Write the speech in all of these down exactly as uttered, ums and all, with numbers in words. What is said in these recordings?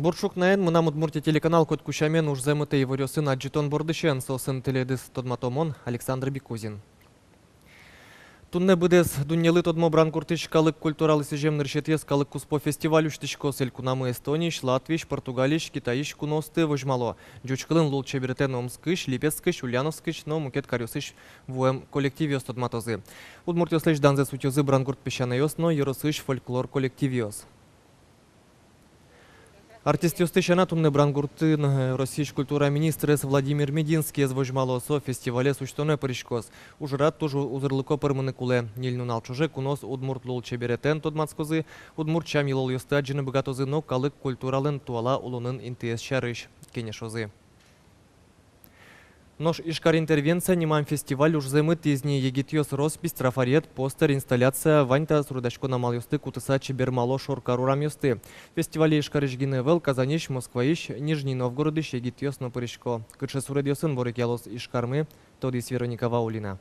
Бур ӵукнаен! «Мынам Удмуртие» телеканал котьку сямен ужзэ мытэ иворъёсын адӟытон бордысен. Соосын тӥледыз тодмато мон, Александр Бикузин. Туннэ быдэс дуннелы тодмо Брангуртысь калык культуралы сӥзем нырысетӥез калык куспо фестиваль усьтӥськоз. Элькунамы Эстониысь, Латвиысь, Португалиысь, Китайысь куноосты возьмало. Ӟуч кылын лулчеберетэн Омскысь, Липецкысь, Ульяновскысь но мукет каръёсысь вуэм коллективъёс тодматозы. Удмуртъёслэсь данзэс утёзы Брангурт песянайёс но ёросысь фольклор коллективъёс. Артистъёсты сяна туннэ Брангуртын, э, Россиысь культура министрез Владимир Мединскиез возьмало. Со фестивалез усьтонэ пыриськоз. Ужрад туж узырлыко пӧрмыны кулэ. Ньыль нунал ӵоже куноос удмурт лулчеберетэн тодматскозы, удмурт сям-йылолъёсты адӟыны быгатозы но калык культуралэн туала улонын интыез сярысь кенешозы. Нош «Ижкар интервенция» нимам фестиваль ужзэ мытӥз ни. Егитъёс роспись, трафарет, постер, инсталляция — вань та суредаськон амалъёсты кутыса чебермало шоркар урамъёсты. Фестивале Ижкарысь гинэ ӧвӧл, Казаньысь, Москваысь, Нижний Новгородысь егитъёс но пырисько. Кыӵе суредъёсын ворекъялоз Ижкармы, тодӥз Вероника Ваулина.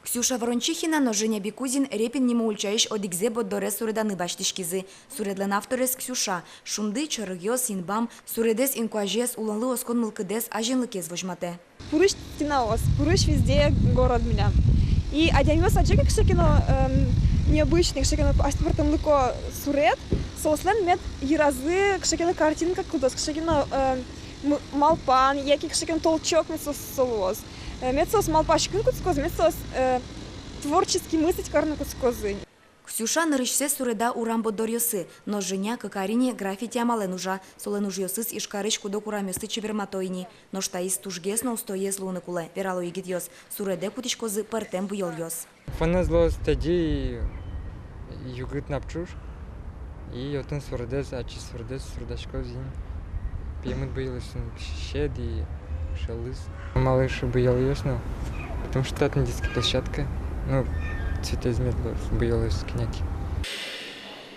Ксюша Ворончихина но Женя Бикузин Репин нимо ульчаысь одӥгзэ борддорез суреданы басьтӥськизы. Суредлэн авторез Ксюша. Шунды, чорыгъёс, инбам, суредэз инкуазез, улонлы оскон мылкыдэз, азинлыкез возьматэ. Пурысь стенаос, пурысь везде город милям. И адямиос адӟо ке кыӵе ке но, эм, необычный, кыӵе ке но асьпортонлыко суред, соослэн мед йыразы кыӵе ке но картинка кутоз, кыӵе ке но, эм, м-, малпан, яке кыӵе ке но толчок мед соос, со луоз. Э, мед соос малпаськыны кутскозы, мед соос, э, творчески мыслить карыны кутскозы. Ксюша нырысьсэ суреда урам борддоръёсы, но Женя кык ар ини граффити амалэн ужа. Солэн ужъёсыз Ижкарысь куд-ог урамъёсты чебермато ини. Нош таиз тужгес но устоез луыны кулэ, верало егитъёс. Суредэ кутӥськозы пӧртэм буёлъёс. Фонэз луоз тӧдьы, югыт напӵуж. И отын суредэз, ачиз суредэз суредаськоз ини. Пеймыт буёлъёсын сьӧд и шӧлыс. Малы шуо буёлъёс но? Потому что татын детская площадка. Ну, цветэз мед луоз буёлъёс кӧня ке.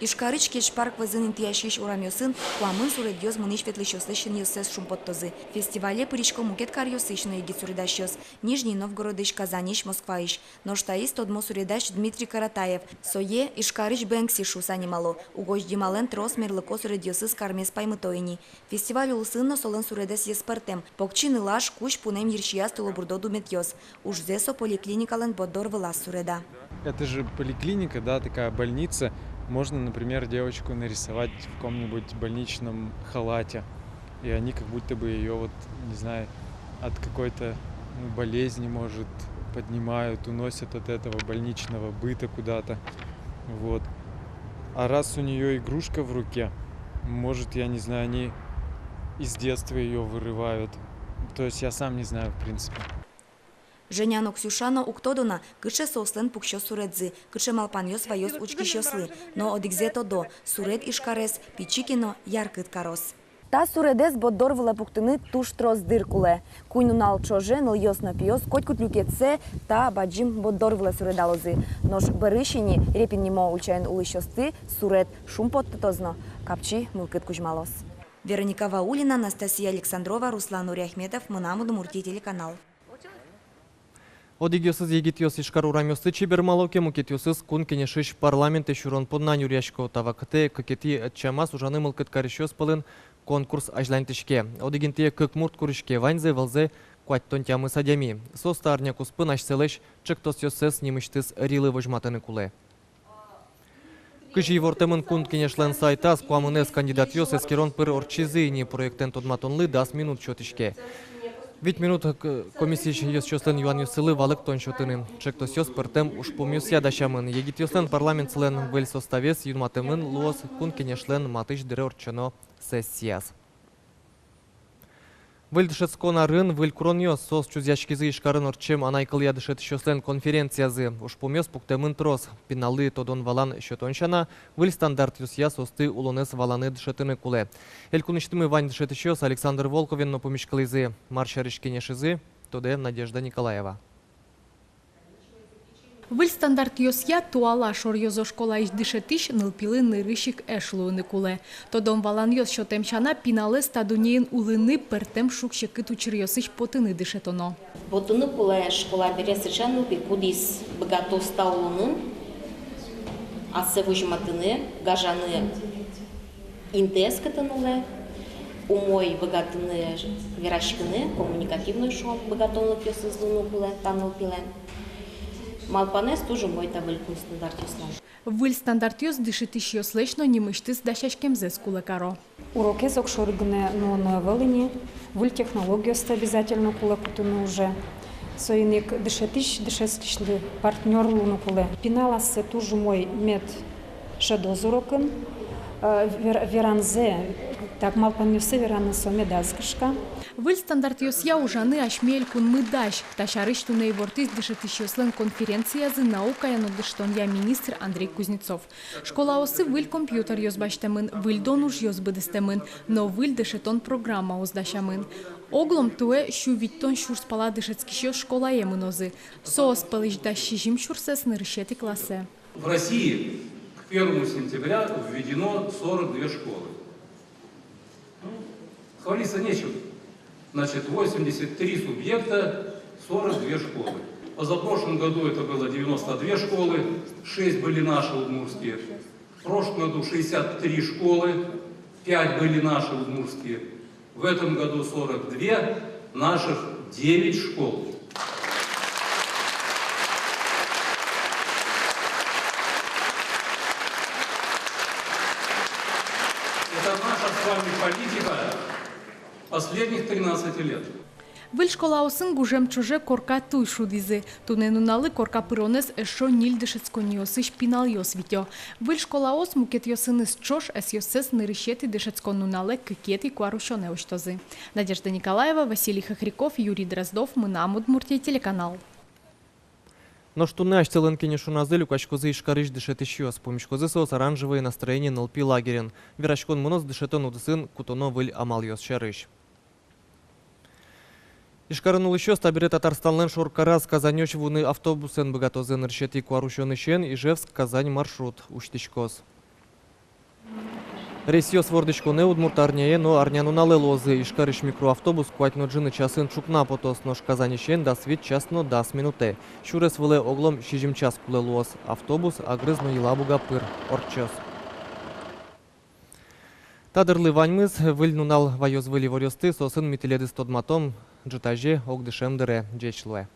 Ижкарысь Кечпарк вӧзын интыяськись урамъёсын куамын суредъёс мынӥсь-ветлӥсьёслэсь синъёссэс шумпоттозы. Фестивале пырисько мукет каръёсысь но егит суредасьёс: Нижний Новгородысь, Казаньысь, Москваысь. Нош таиз тодмо суредась Дмитрий Каратаев. Сое Ижкарысь Бэнкси шуыса нимало. Угось Дималэн трос мерлыко суредъёсыз кармес паймыто ини. Фестиваль улсын но солэн суредэз ӧз пӧртэм. Покчи нылаш кузь пунэм йырсияз тылобурдо думетъёс. Ужзэ со поликлиникалэн борддор вылаз суреда. Это же поликлиника, да, такая больница. Можно, например, девочку нарисовать в каком-нибудь больничном халате. И они как будто бы её, вот, не знаю, от какой-то, ну, болезни, может, поднимают, уносят от этого больничного быта куда-то. Вот. А раз у неё игрушка в руке, может, я не знаю, они из детства её вырывают. То есть я сам не знаю, в принципе. Женя но Ксюша но уг тодо на, кыӵе соослэн пуксёз суредзы, кыӵе малпанъёс ваёз учкисьёслы. Но одӥгзэ тодо: суред Ижкарез пичи ке но яркыт кароз. Та суредэз борддор вылэ пуктыны туж трос дыр кулэ. Куинь нунал ӵоже нылъёс но пиос котькуд люкетсэ та бадӟым борддор вылэ суредалозы. Нош бӧрысь ини Репин нимо ульчаын улӥсьёсты суред шумпоттытоз но капчи мылкыд кузьмалоз. Вероника Ваулина, Анастасия Александрова, Руслан Нуриахметов, «Мынам Удмуртие» телеканал. Одӥгъёсыз егитъёс Ижкар урамъёсты чебермало ке, мукетъёсыз Кун Кенешысь парламентэ сюрон понна нюръясько. Та вакытэ кыкетӥ ӧтчамаз ужаны мылкыд карисьёс пӧлын конкурс азьланьтӥське. Одӥг интые кык мурт куриське, ваньзэ вылзэ куатьтон тямыс адями. Соос та арня куспын асьсэлэсь ӵектосъёссэс нимысьтыз ӧрилы возьматыны кулэ. Кызьы ивортэмын Кун Кенешлэн сайтаз, куамынэз кандидатъёс эскерон пыр ортчизы ини. Проектэн тодматонлы дас минут сётӥське. Вить минут к-, комиссиысь ёзчиослэн юанъёссылы валэктон сётыны. Ӵектосъёс пӧртэм ужпумъёсъя дасямын. Егитъёслэн парламентсылэн выль составез юнматэмын луоз Кун Кенешлэн матысь дыре ортчоно сессияз. Выль дышетскон арын выль куронъёс. Соос чузъяськизы Ижкарын ортчем анай кылъя дышетӥсьёслэн конференциязы. Ужпумъёс пуктэмын трос: пиналлы тодон-валан сётон сяна, выль стандартъёсъя соосты улонэз валаны, дышетыны кулэ. Элькунысьтымы вань дышетӥсьёс Александр Волковен но пумиськылӥзы. Мар сярысь кенешизы, тодэ Надежда Николаева. Выль стандартъёсъя туала шоръёзо школаысь дышетӥсь нылпилы нырысь ик эш луыны кулэ. Тодон-валанъёс сётэм сяна, пиналэз та дуннеын улыны пӧртэм шуг-секыт учыръёсысь потыны дышетоно. Потыны кулэ школа бере сыӵе нылпи, кудӥз быгатоз та улонын ассэ возьматыны, гажаны Интыез кытын улэ, умой быгатыны вераськыны, коммуникативной, шуом, быгатонлыкъёсыз луыны кулэ та нылпилэн. Малпанэз туж умой та выль кун стандартъёслэн. Выль стандартъёс дышетӥсьёслэсь но нимысьтыз дасяськемзэс кулэ каро. Урокез огшоры гинэ нуоно ӧвӧл ини, выль технологиосты обязательно кулэ кутыны уже. Соин ик дышетӥсь дышетскисьлы партнёр луыны кулэ. Пинал ассэ туж умой мед шӧдоз урокын, э, вер-, веранзэ, так, малпанъёссэ вераны со медаз кышка. Выль стандартъёсъя ужаны асьме элькунмы дась. Та сярысь туннэ ивортӥз дышетӥсьёслэн конференциязы наукая но дышетонъя министр Андрей Кузнецов. Школаосы выль компьютеръёс басьтэмын, выль дон ужъёс быдэстэмын, но выль дышетон программаос дасямын. Оглом туэ сю витьтон сюрс пала дышетскисьёс школае мынозы. Соос пӧлысь дас сизьым сюрсэз нырысетӥ классэ. В России к первому сентября введено сорок две школы. Ну, хвалиться нечем. Значит, восемьдесят три субъекта, сорок две школы. Позапрошлом году это было девяносто две школы, шесть были наши удмуртские. В прошлом году шестьдесят три школы, пять были наши удмуртские. В этом году сорок две, наших девять школ. Это наша с вами политика последних тринадцати лет. Выль школаосын гужем ӵоже корка туй шудӥзы. Туннэ нуналлы корка пыронэз эшшо ньыль дышетсконниосысь пиналъёс витё. Выль школаос мукетъёсыныз ӵош ӧсъёссэс нырысетӥ дышетскон нуналэ, кыкетӥ куарусёнэ усьтозы. Надежда Николаева, Василий Хохряков, Юрий Дроздов, «Мынам Удмуртие» телеканал. Нош туннэ асьтэлэн кенешоназы люкаськозы Ижкарысь дышетӥсьёс. Пумиськозы соос «Оранжевое настроение» нылпи лагерьын. Вераськон мыноз дышетон удысын кутоно выль амалъёс сярысь. Ижкарын улӥсьёс табере Татарстанлэн шоркараз Казанёзь вуыны автобусэн быгатозы. Нырысетӥ куарусёнысен Ижевск — Казань маршрут усьтӥськоз. Рейсъёс вордӥськонэ удмурт арняе но арнянуналэ луозы. Ижкарысь микроавтобус куать но ӝыны часын ӵукна потоз, нош Казаньысен — дас вить час но дас минутэ. Сюрес вылэ оглом сизьым час кулэ луоз. Автобус Агрыз но Елабуга пыр ортчоз. Та дырлы ваньмыз. Выль нунал ваёз выль иворъёсты, соосын ми тӥледыз тодматом ӝытазе ог дышем дыре. Ӟеч луэ.